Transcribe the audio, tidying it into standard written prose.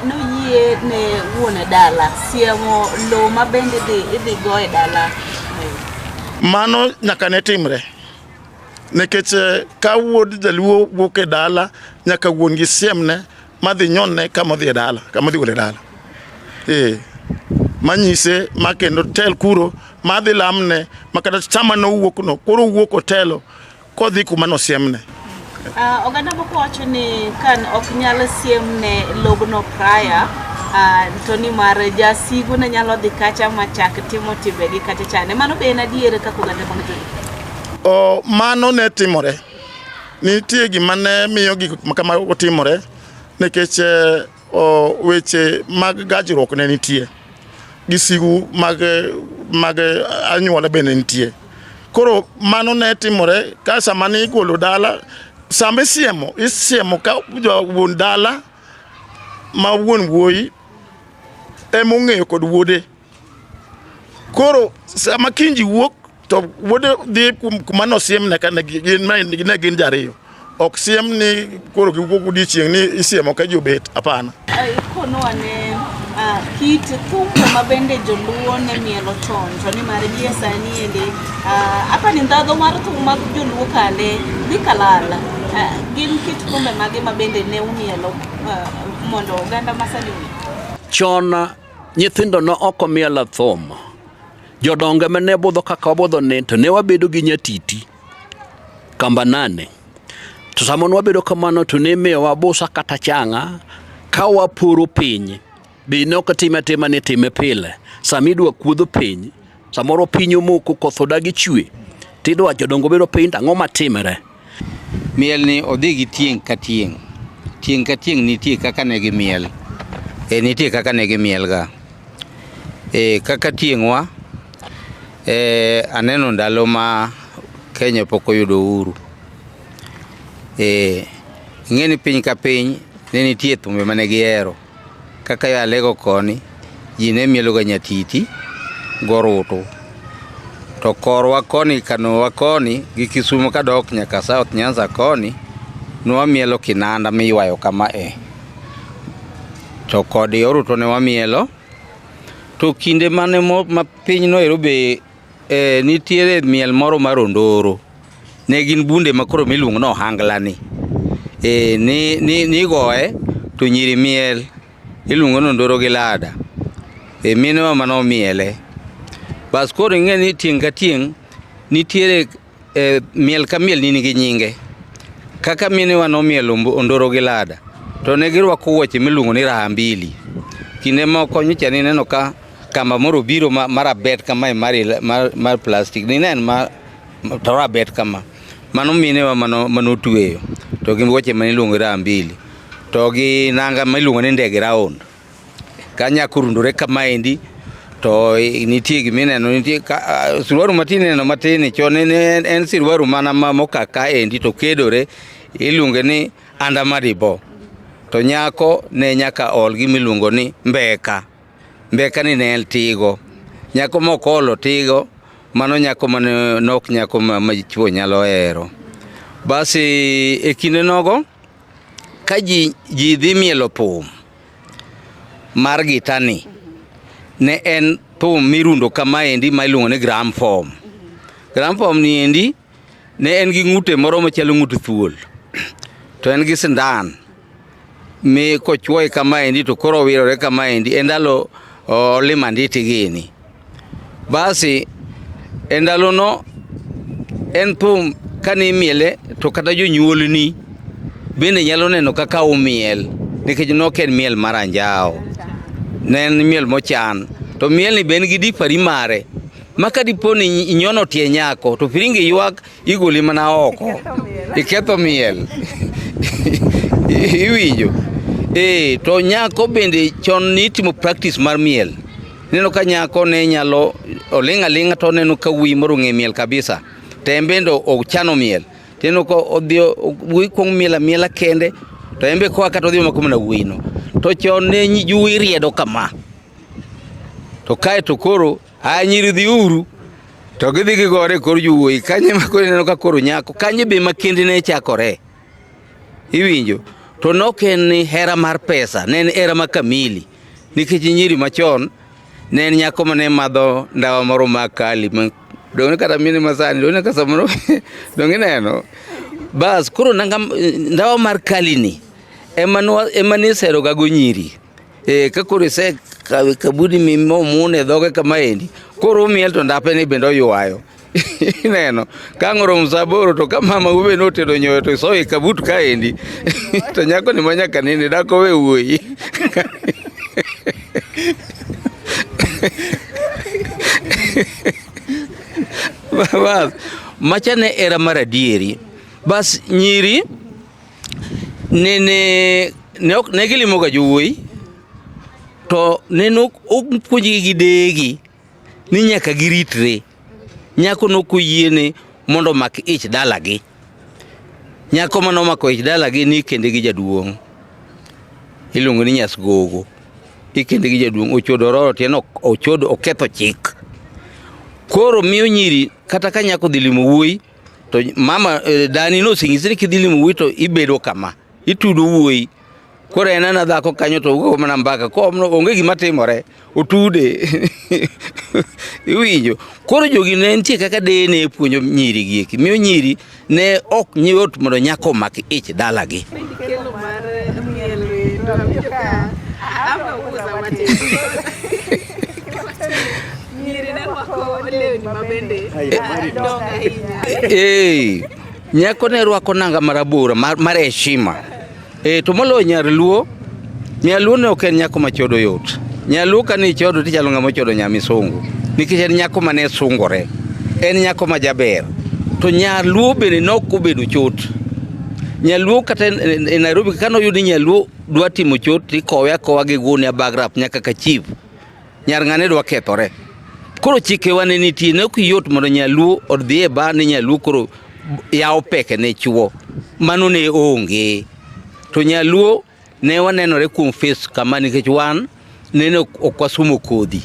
noyie ne wuon dala siemo lowo ma bende idhi go e dala. Mano nyaka ne timre nikech ka wuod jaluo wuok e dala nyaka wuon gi siemne madhi nyonne kama odhi e dala, kama odhi golo e dala. Manyise ma kendo tel kuro madhi lamne ma kata sama nowuok no koro owuok otelo kodhi kuma nosiemne. Oganda moko wacho ni kan ok nyal siemne lobno prior, to ni mar jasigu ne nyalo dhi kacha machak timo timbegi kacha chande. Mano be en adier kaka oganda mag Joluo? Mano ne timore. Nitie gima ne miyo gik ma kamago timore nikech weche mag gajruok ne nitie gi sigu mag anyuola bende nitie. Koro mano ne timore ka sama ne igolo dala, sama isiemo, isiemo ka wuon dala ma wuon wuoyi ema ong'eyo kod wuode. Koro sama kiny ji wuok to wuode dhi kuma nosiemne ka ne gin jariyo. Ok siem ni koro giwuok odiochieng' ni isiemo ka ji obet, hapana. Konoa ne kit thumbe ma bende joluo ne mielo chon, to nimar gie sani endi apani ndhadho mar thum mag joluo kande dhi kalal. Gin kit thumbe mage ma bende ne umielo mondo oganda masani ong'e? Chon nyithindo ne ok omielo thum. Jodongo ema ne budho kaka wabudho ni to ne wabedo gi nyatiti kamba nane. To sama ne wabedo kamano to ne imiyowa busa kata chang'a ka wapuro piny. Be ne ok time atima ni time pile. Sama idwa kuodho piny, samoro piny omoko, koth odagi chwe, tidwa jodongo bedo piny to ang'o matimre? Miel ni odhi gi tieng' ka tieng'. Tieng' ka tieng' nitie kaka ne gimiel. Nitie kaka ne gimiel ga. Kaka tieng'wa, aneno ndalo ma Kenya pok oyudo uhuru. Ing'e ni piny ka piny ne nitie thumbe mane gihero. Kaka yo Alego koni, ji ne mielo ga nyatiti gorutu. To korwa koni, Kanowa koni, gi Kisumo kadok nyaka South Nyanza koni, nwamielo kinanda miywayo kama e. To kod oruto ne wamielo. To kinde mane ma piny noero be nitiere miel moro mar ondoro. Ne gin bunde ma koro miluongo ni ohangla ni. Nigoye to nyiri miel. Iluongo ni ondoro gi lada. Minewa mane omiele. Bas koro ing'e ni tieng' ka tieng' nitiere miel ka miel nigi nyinge. Kaka minewa nomielo ondoro gi lada, to ne girwako wuoche miluongo ni raha mbili. Kinde moko nyocha nineno ka kamba moro obiro marabet kamae mar plastic. Ninen ma to rabet kama. Mano minewa manotweyo. To gin wuoche mane iluongo ni raha mbili. To gi nanga miluongo ni ndege round. Ka nyako orundore kamaendi to nitie gimineno, nitie suruaru matin ineno matin ni chon ne en siruaru mana ma mokak kaendi to kedore, iluonge ni andamadibo. To nyako ne nyaka ol gimiluongo ni mbeka. Mbeka ni ne en tigo. Nyako ma ok oolo tigo, mano nyako mane nok nyako ma chuo nyalo hero. Basi e kinde nogo, ka ji dhi mielo thum mar gitani, ne en thum mirundo kamaendi ma iluongo ni gramophone. Gramophone ni endi ne en gi ng'ute moro machalo ng'ut thuol, to en gi sindan mi kochuoye kamaendi to koro owirore kamaendi e ndalo olimanditi gini. Basi e ndalono en thum kane imiele to kata jonyuolni bende nyalo neno kaka umiel, nikech nok en miel mar anjawo, ne en miel mochan. To mielni be en gi difari mare ma ka dipo ni inyono tie nyako to firingi ywak igoli mana oko, iketho miel. Iwinjo? To nyako bende chon nitimo practice mar miel. Ineno ka nyako ne nyalo oling' aling'a to oneno ka wuoyi moro ong'e miel kabisa, to en bende ochano miel. Tineno ka odhi wuoyi kuong miel amiela kende, to en be koa kata odhi omako mana wuoyi no. To chon ne wuoyi riedo kama, to kae to koro a nyiri dhiuru, to gidhi gigore e kor jowuoyi. Kanyo ema koro ineno ka koro nyako, kanyo be ma kend ne chakore. Iwinjo? To ne ok en ni hera mar pesa, ne en hera ma kamili. Nikech nyiri machon ne en nyako mane madho ndawa moro ma kali ma donge kata mine masani donge ka samoro donge ineno bas koro nanga ndawa mar kali ni ema nwa- ema nisero ga go nyiri e, ka koro ise kawe kabudi mimomune e dhoge kamaendi koro umiel to ndape ni bende oywayo ineno ka ang' oromo saa aboro to ka mama u be notedo nyoyo to isoyo e kabut kaendi to nyako ni ma nyaka nindi dak owe wuoyi bas macha ne era mar adieri bas nyiri nene ne ok ne gilimoga jowuoyi to nene ok puonjgi gi deyegi ni nyaka giritre. Nyako nok oyiene mondo omak ich dalagi. Nyako mane omako ich dalagi ni ikende gi jaduong'. Iluongo ni nyasgogo. Ikende gi jaduong' ochodo ororo tiende ochodo oketho chik. Koro miyo nyiri kata ka nyako odhi limo wuoyi to mama eh, dani noseng'isi ni kidhi limo wuoyi to ibedo kama. Itudo wuoyi. Koro en ana dhako kanyo to ugo mana mbaka ko onge gima timore otude iwinjo koro jogi ne nitie kaka deye ne puonjo nyiri gi eki miyo nyiri ne ok yot mondo nyako omak ich dalagi. Kelo mar miel to awinjo ka ama uza matin. Nyiri ne rwako lewni mabende dongo ahinya. Eh, nyako ne rwako nanga marabora mar, mar heshima. Eh, to moloyo nyar Luo, nyar Luo ne ok en nyako ma chodo yot. Nyar Luo kane ichodo tichalo ng'ama ochodo nya misungu. Nikech en nyako mane sungore. En nyako ma jaber. To nyar Luo bende ne ok obedo chot. Nyar Luo kata e Nairobi kane oyud ni nyar Luo dwa timo chot tikowe akowa gi gunia bag wrap nyaka ka chief. Nyar ng'ane dwa kethore. Koro chikewa ne nitie, ne ok yot mondo nyaluo odhi e bar ni nyaluo koro yawo peke ne chuo. Mano ne onge. To nyaluo ne wanenore kuom face kama nikech wan nene ok wasumo kodhi.